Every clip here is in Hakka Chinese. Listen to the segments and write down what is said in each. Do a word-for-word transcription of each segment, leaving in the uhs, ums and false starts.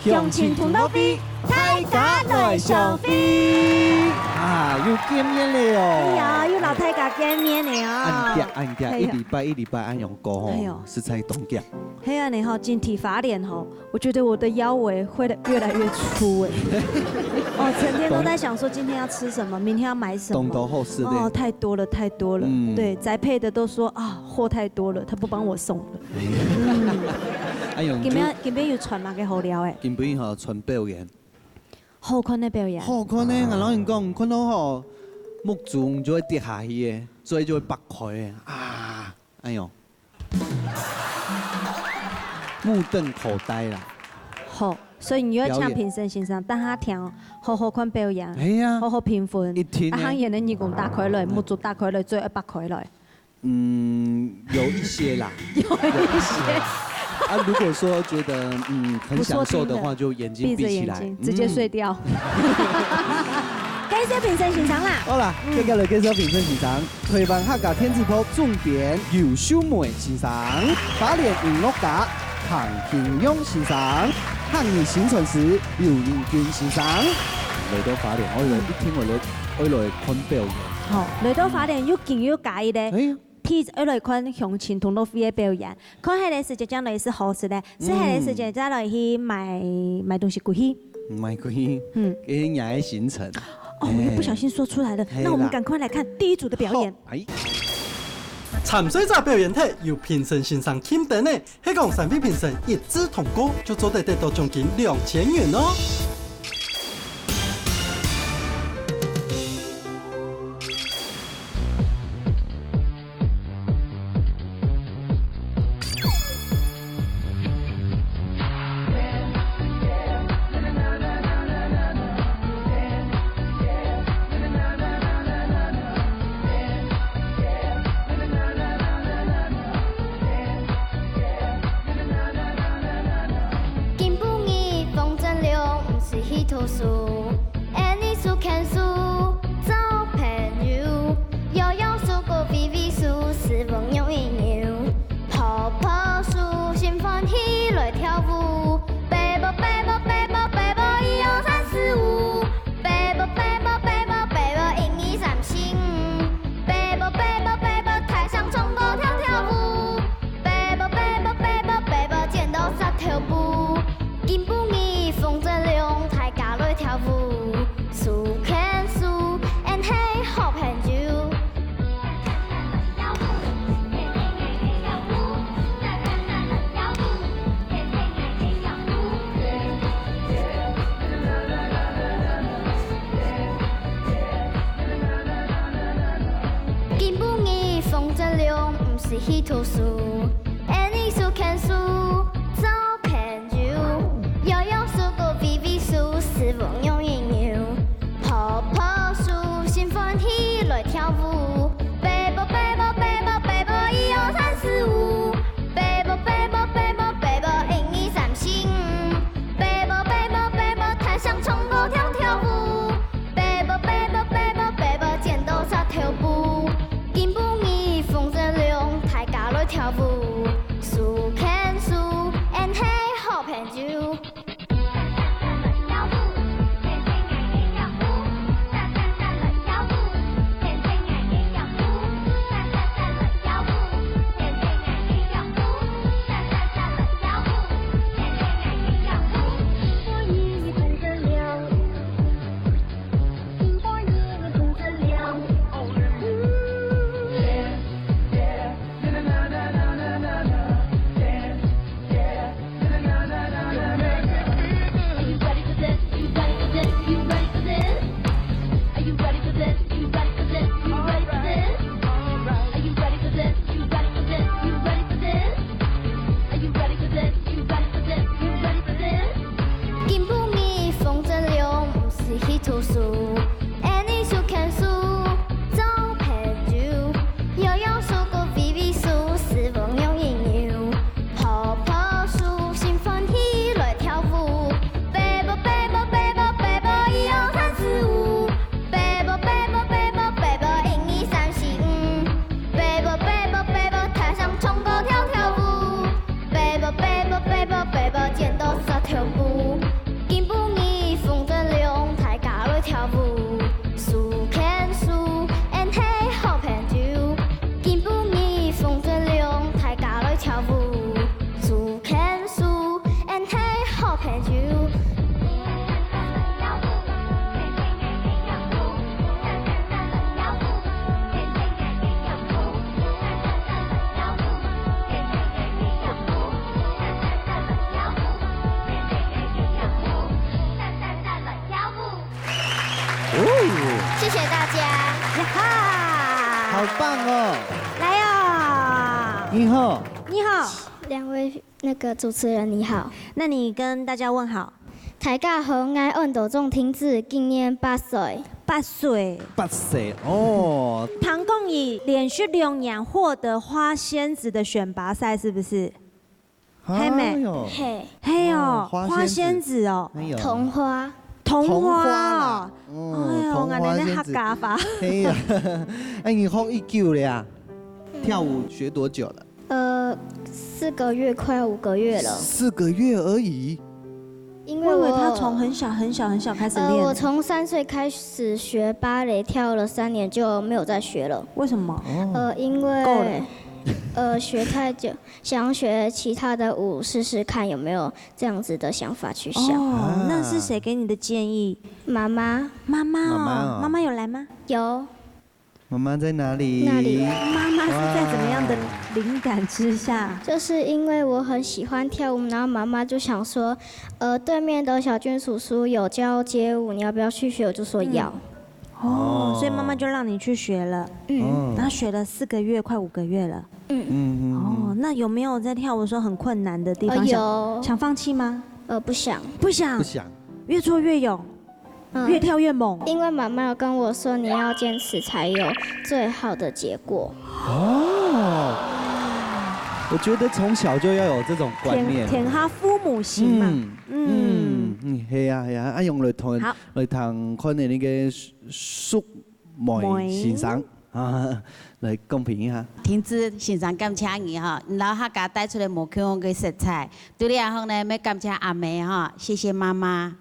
鄉親同樂會，大家來相會。啊，又見面了哦。哎呀，又摎大家見面了哦。恁遽，恁遽，哎呀。一禮拜，一禮拜恁樣過吼，哎喲。實在當遽。係啊，你吼，今天花蓮吼，我覺得我的腰圍會越來越粗哎。哦，成天都在想說今天要吃什麼，明天要買什麼。當多好食的。哦，太多了，太多了。嗯。對，宅配的都說啊，貨太多了，他不幫我送了。哎喲，今晡，今晡有攢麼个好料誒？今晡吼，攢表演。好看个表演。好看呢，𠊎摎你講，看到吼，目珠就會跌下去誒，嘴就會擘開誒，啊，哎喲，目瞪口呆啦。好，所以你要請評審先生，等下聽哦，好好看表演，係啊，好好評分，一定呢。啊，行演的耳公打開來，目珠打開來，嘴擘開來。 嗯，有一些啦。有一些。啊，如果說覺得，嗯，很享受的話，不錯聽的。就眼睛闭起來。闭著眼睛，直接睡掉。嗯。感謝評審先生啦。好啦，嗯。接下來介紹評審先生，台灣客家電子報中編優秀梅先生，花蓮音樂家彭金勇先生，客語薪傳師劉英俊先生。來到花蓮，我以為一聽我就，我以為看表演。好，來到花蓮又緊又加一个。哎。 第一愛來看鄉親同樂會个表演，看歇个時節正來食好食个，食歇个時節再來去買，買東西過去。買過去，嗯。這係若个行程。哦，我又不小心說出來了，哎。那我們趕快來看第一組的表演。好，哎。參賽者表演忒，由評審先生欽點个，係講三位評審一致通過，就做得得到獎金兩千元哦。 今晡日風真涼，毋使去讀書。 𫣆俚手牽手做朋友，搖搖手，微微手，斯文扭一扭。抱抱手，心歡喜來跳舞。飛啵飛啵飛啵飛啵，一二三四五。飛啵飛啵飛啵飛啵，一二三四五。飛啵飛啵飛啵，大聲唱歌跳跳舞。飛啵飛啵飛啵飛啵，剪刀石頭布。 今晡日風真涼，大家來跳舞，手牽手，𫣆係好朋友。今晡日風真涼，毋使去讀書，𫣆俚手牽手做朋友，搖搖手，微微手，斯文扭一扭。抱抱手，心歡喜來跳舞。飛啵飛啵飛啵飛啵，一二三四五。飛啵飛啵飛啵飛啵，一二三四五。飛啵飛啵飛啵，大聲唱歌跳跳舞。飛啵飛啵飛啵飛啵，剪刀石頭布。今晡日風真涼，大家來跳舞。手牽手，𫣆係好朋友。棒哦！来哦！你好，你好，两位那个主持人你好。那你跟大家问好。大家好，我安到鍾庭志，今年八岁。八岁。八岁哦。唐凤仪连续六年获得花仙子的选拔赛，是不是？ 係咩？哎喲，嘿，係哦，哦，花仙子。花仙子哦。哎喲。桐花。桐花哦。桐花啦。嗯，哎喲，桐花仙子。𠊎等客家話。係啊。哎，你學已久了呀？嗯。跳舞學多久了？呃，四个月，快要五个月了。四个月而已？因为我，我以为他从很小很小很小开始练。呃，我从三岁开始学芭蕾，跳了三年就没有再学了。为什么？哦。呃，因为，够了。呃，学太久， 想学其他的舞试试看有没有这样子的想法去想。哦，啊。那是谁给你的建议？妈妈。妈妈哦，妈妈哦。妈妈有来吗？有。妈妈在哪里？那里。妈妈是在怎么样的灵感之下？哇。就是因为我很喜欢跳舞，然后妈妈就想说，呃，对面的小军叔叔有教街舞，你要不要去学？我就说要。嗯。哦，哦。所以妈妈就让你去学了。嗯。哦。然后学了四个月，快五个月了。 嗯。嗯，嗯，嗯。哦，那有没有在跳舞的时候很困难的地方？呃，想，有。想放弃吗？呃，不想。不想。不想。越挫越勇，嗯。越跳越猛。因为妈妈有跟我说，你要坚持才有最好的结果。哦，我觉得从小就要有这种观念。天，天下父母心嘛。嗯，嗯。嗯，嗯，系啊，系啊，啊，用来同，好。来同看的那个淑，淑梅先生。 啊，来公平一下。庭志先生，感谢你哈，你摎客家帶出來無共樣个色彩。對這方呢，愛感謝阿姆哈，謝謝媽媽，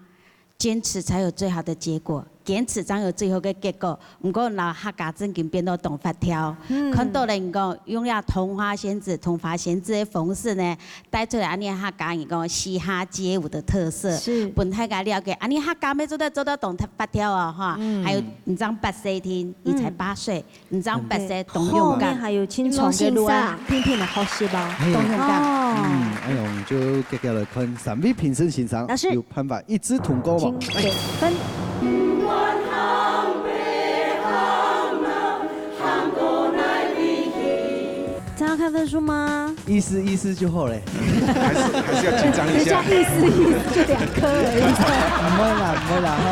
堅持才有最好的結果，堅持正有最好个結果。毋過，你摎客家正經變到當活跳，嗯。看到了你講用這桐花仙子、桐花仙子个方式呢，帶出來恁呢客家人講嘻哈街舞的特色，是。分大家了解，恁呢客家妹做得做到當活跳哦哈，嗯。還有你正八歲定，你才八歲。 你正八歲，當勇敢。後面還有盡長个路啊，拼命个學習哦。嘿。當勇敢。哦。嗯，哎喲，我們就接下來看三位評審先生，老師。有辦法一致通過無？請給分。這要看分數嗎？意思意思就好嘞。還是，還是要緊張一下。等一下，意思意思就兩顆而已。毋會啦，毋會啦哈。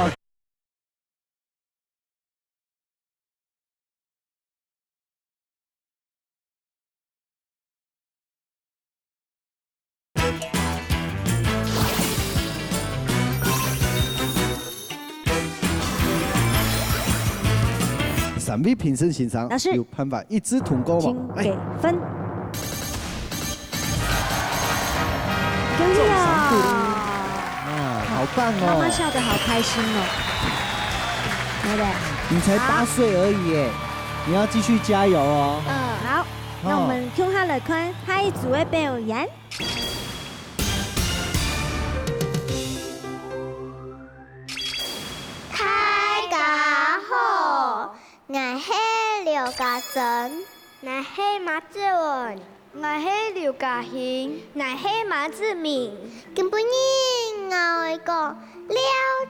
三位評審先生，老師。有辦法一致通過無？請給分。哎。 恭喜哦！啊，好棒哦！媽媽笑得好開心哦，對不對？你才八歲而已耶，好。你要繼續加油哦。嗯。好，那我們共下來看下一組的表演。大家好，𠊎係劉家珍。𠊎係馬子文。 𠊎係劉嘉欣。𠊎係馬志明。今晡日𠊎愛講廖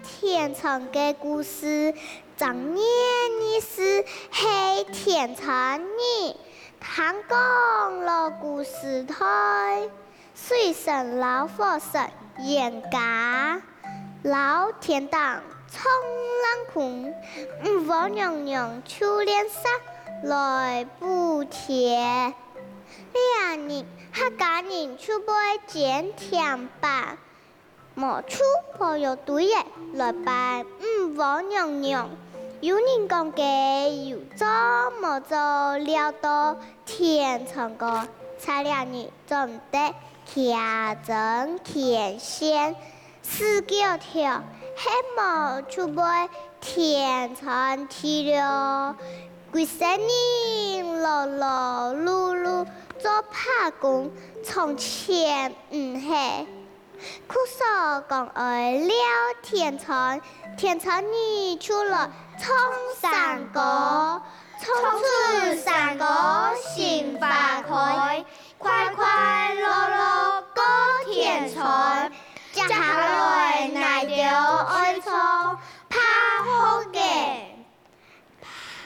添川个故事，正月二十四係添川日，聽講老古時代，水神摎火神冤家， 摎天頂撞冷空，女媧娘娘就煉石來補天。這日客家人就會煎甜粄，無就會有堆仔來拜女媧娘娘。有人講个有做無做尞到添川哥，在這日做毋得擎針擎線， 使轎頭，係無就會添川地囉。歸世人勞勞碌碌做白工，從前毋係。故所講愛廖添川，添川日就來唱山歌，唱出山歌心花開。 快快樂樂過添川，接下來𠊎兜愛唱白鶴个，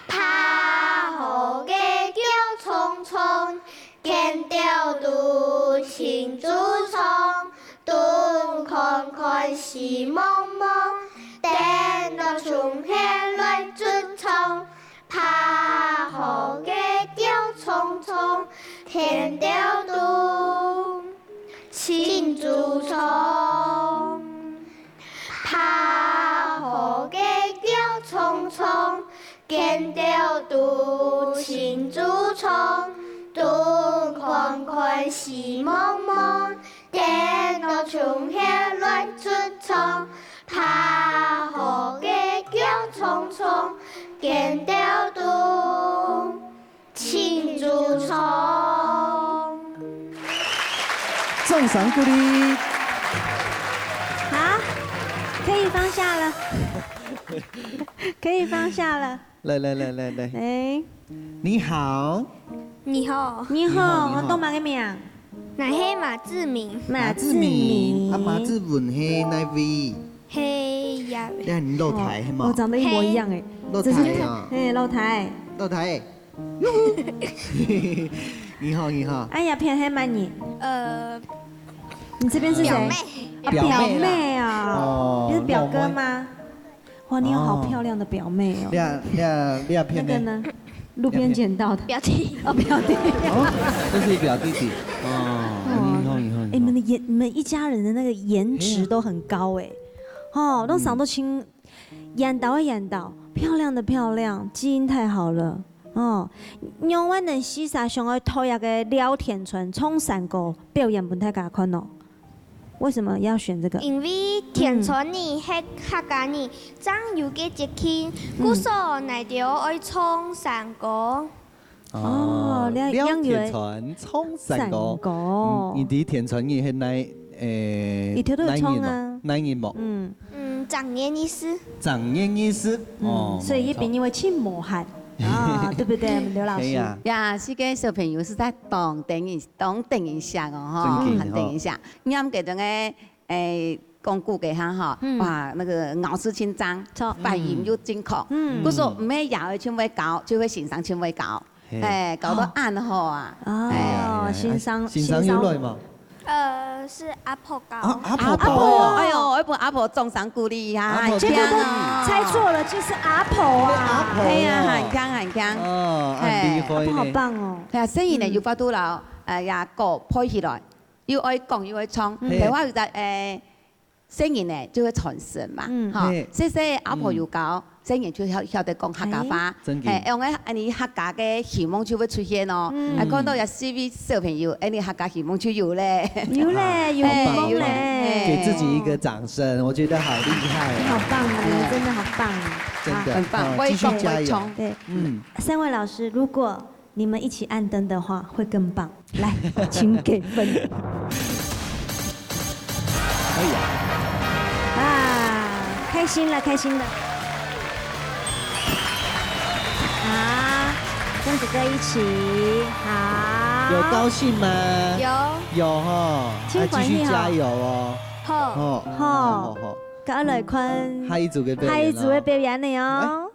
白鶴个。見著豬盡惆悵，東看看西望望，等到春天來出場， 扒好个吊蔥蔥，見著豬盡惆悵。扒好个吊蔥蔥，見著豬盡惆悵。東看看西望望，等到春天來出場。 扒好个吊蔥蔥，見著豬盡惆悵。掌聲鼓勵。好，可以放下了。可以放下了。来来来来来。哎。你好。你好。你好，你好，你好。你叫麼个名？𠊎係馬志明。馬志明。馬志明。啊，馬志文係哪位？ 係呀。你看你老弟係無？哦，長得一模一樣哎。老弟啊。真的，哎，老弟。老弟。你好，你好。哎呀，片係麼人？呃，你這邊是誰？表妹。啊，表妹啦。表妹啊。哦，你是表哥嗎？哇，你有好漂亮的表妹哦。哦。你啊，你啊，你啊，片呢？那個呢？ 路邊撿到的。表弟。哦，表弟。哦，這是表弟弟。哦，哦。你好，你好，你好。哎，你們的顏，你們一家人的那個顏值都很高哎。哎呀。哦，都長到青，嗯。緣投个緣投，漂亮的漂亮，基因太好了。哦，仰會恁仔細想愛討一個廖添川唱山歌表演分大家看哦？ 為什麼要選這個？因為添川人係客家人，嗯。正有个節慶，嗯。故所𠊎兜愛唱山歌。哦，哦，廖，廖添川唱山歌。山歌。嗯，你知添川人係哪，誒，佢偷偷唱啊。哪人無？哪人無？嗯。嗯，正月二十。正月二十，嗯，哦，所以佢朋友會盡無閒。無錯。啊，對不對，劉老師？係啊。呀，這個小朋友實在當得人，當得人惜哦，吼，真个，很得人惜。吼。 念該種个，誒，講古个哈，吼，嗯。哇，那個咬字盡正，著。發音又正確。嗯。故所毋係爺哀盡會教，就係先生盡會教。嘿。哎，教到恁好啊。哦，哎呀，哎呀，哎呀。先生，先生有來無？先生。呃，是阿婆教。啊，阿婆教哦。阿婆，哎喲，愛分阿婆掌聲鼓勵一下，阿婆，很強哦。真的都猜錯了，就是阿婆啊。阿婆哦。哎呀，很強，很強。哦，很厲害呢。哎。阿婆好棒哦。哎呀，細人呢，嗯。有法度摎，哎呀，歌背起來。 又愛講又愛唱，嗯。白話有隻，誒，細人呢就會傳承嘛，嗯。吼，嘿。細細阿婆有教，嗯。細人就曉，曉得講客家話，嘿。真个。嘿，用个恁呢客家个希望就會出現哦。嗯。哎，看到這四位小朋友，恁呢客家希望就有咧。有咧，有希望咧。啊，好棒，好棒。嘿，有咧，嘿。給自己一個掌聲，我覺得好厲害哦。你好棒哦，你們真的好棒哦。真的，好。很棒，好，繼續加油。我也講，我也唱。對，嗯。三位老師，如果 你們一起按燈的話，會更棒。來，請給分。可以啊。啊，開心了，開心了。啊，跟哥哥一起，好。有高興嗎？有。有吼，盡歡喜吼。啊，繼續加油哦。好。哦，好。好，好，好。該來看下一組个表演哦。下一組个表演了哦。來。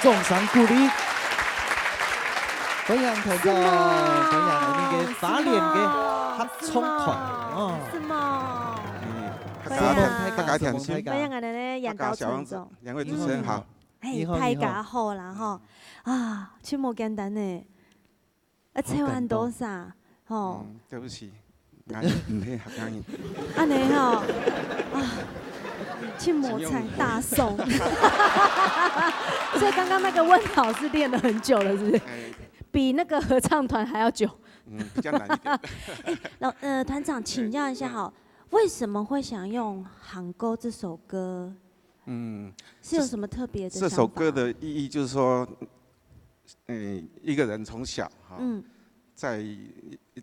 掌聲鼓勵。歡迎團長，是嗎？歡迎𠊎等个花蓮个合唱團。是嗎？哦。是嗎？嗯，歡迎，大家甜心。歡迎𠊎等个遠道團長。大家小王子，兩位主持人好。嗯。哎，你好，大家好啦，你好。吼。啊，真無簡單呢。 啊，唱恁多儕，吼。嗯，對不起，𠊎毋係客家人。恁呢吼，啊，去摸彩大送。所以剛剛那個問好是練了很久了，是不是？哎。比那個合唱團還要久。嗯，比較難一點。哎，老，呃，團長，請教一下哈，對，對。為什麼會想用《行歌》這首歌？嗯，是有什麼特別的想法？這，這首歌的意義就是說， 嗯，一個人從小，哈，嗯。在一，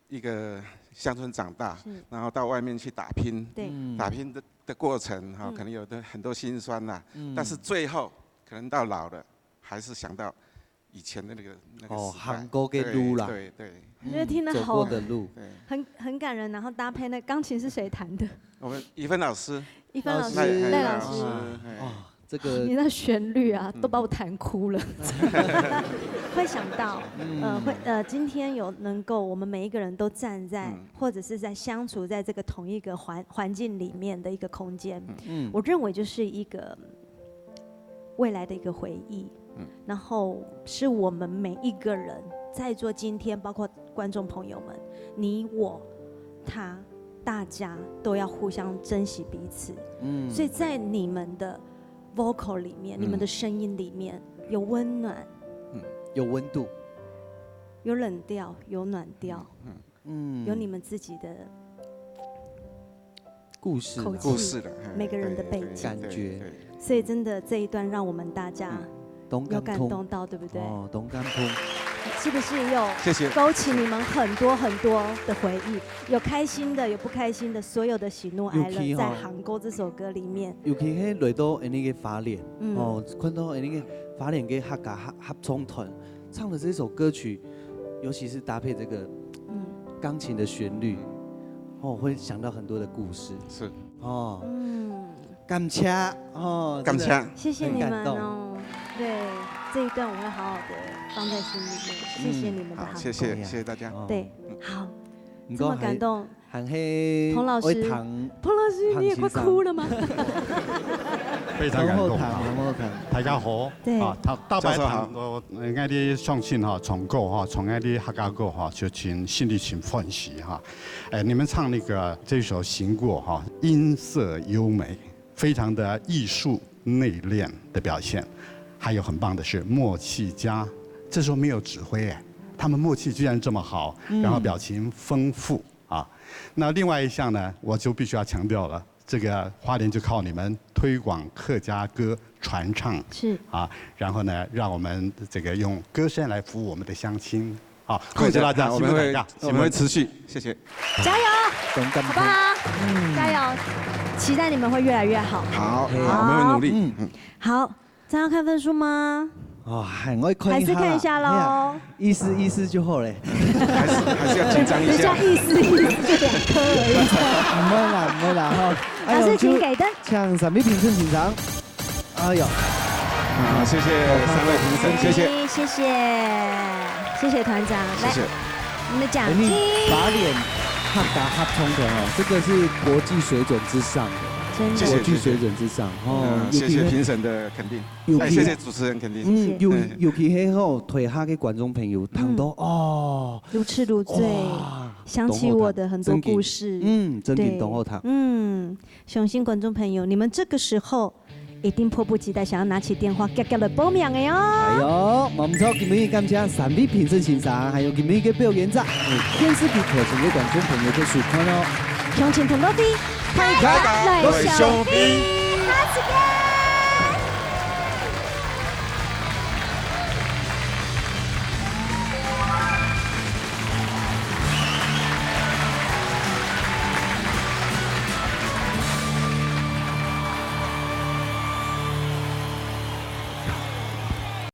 一個鄉村長大，是。然後到外面去打拼，對。嗯。打拼的，的過程，哈，嗯。可能有的很多辛酸啦，嗯。但是最後可能到老了，還是想到以前的那個，那個時代。哦，行過的路啦。對，對，對。我覺得聽得好，走過的路。對。很，很感人，然後搭配那鋼琴是誰彈的？我們怡芬老師。怡芬老師，賴，賴老師。賴老師，嘿。哦， 这个你那旋律啊，嗯。都把我弹哭了。会想到，嗯。呃，会，呃，今天有能够我们每一个人都站在，嗯。或者是在相处在这个同一个环，环境里面的一个空间，嗯。我认为就是一个未来的一个回忆，嗯。然后是我们每一个人在座今天，包括观众朋友们，你我他，大家都要互相珍惜彼此。嗯。所以在你们的 vocal 里面，嗯。你们的声音里面有温暖，嗯。有温度。有冷调，有暖调，嗯。嗯。有你们自己的故事啦。口气，故事的，嘿，每个人的背景。对，对，感觉。对，对。所以真的这一段让我们大家嗯。有感动到，当感动。对不对？哦，当感动。是不是有谢谢。勾起你们很多很多的回忆？有开心的，有不开心的，所有的喜怒哀乐，尤其吼，在《行歌》这首歌里面。尤其係来到恁呢个花蓮，嗯。哦，看到恁呢个花蓮个客家合，合唱团唱的这首歌曲，尤其是搭配这个嗯。钢琴的旋律，哦，会想到很多的故事。是。哦。嗯。 感谢，哦，感谢。真的谢谢你们哦。很感动。对，这一段我会好好地放在心里面，谢谢你们的好，谢谢，好。谢谢大家。哦。对，好，这么感动。毋过还，还係彭老师，爱谈彭老师，你也快哭了吗？彭先生。非常感动啊。很好谈，很好谈。大家好。对。啊，大，大白谈，教授好。我，呃，𠊎个相信哈，唱歌哈，唱𠊎个客家歌哈，就请心里请欢喜哈。 哎，你们唱那个这首《行过》哈，音色优美，非常的艺术内敛的表现，还有很棒的是默契佳，这时候没有指挥哎，他们默契居然这么好，嗯。然后表情丰富啊。那另外一项呢，我就必须要强调了，这个花莲就靠你们推广客家歌传唱，是。啊，然后呢，让我们这个用歌声来服务我们的乡亲。 好，恭喜大家，好，我们会，辛苦大家，我们会持续，谢谢。加油，懂，懂，好不好？嗯。加油，期待你们会越来越好。好，好，我们会努力。嗯。嗯。好，这样要看分数吗？哦，还，我看一下啦。还是看一下咯。哎呀，意思意思就好嘞。还是，还是要紧张一下。等一下，意思意思就两颗而已。毋会啦，毋会啦，哈。老师，哎呦，请给灯。就请三位评审请上。 哎呦。好，谢谢三位评审，谢谢。谢谢，谢谢团长。来，谢谢。我们的奖金。哎，你花莲客家合唱团哦，这个是国际水准之上的，真的。谢谢，国际水准之上，哦，嗯，谢谢评审的肯定，尤其，哎，谢谢主持人肯定。嗯，尤，谢谢。尤其係吼，台下个观众朋友，听到，嗯。哦，如痴如醉，哇，想起我的很多故事。当好听，真的。嗯，真的，对。当好听。嗯，相信观众朋友，你们这个时候 一定迫不及待想要拿起电话，遽遽来报名的哦。哎呦，冇错，今日感谢三位评审先生，还有今日个表演者，电视机台前个观众朋友个收看哦。乡亲同乐会，大家来相会，下次见。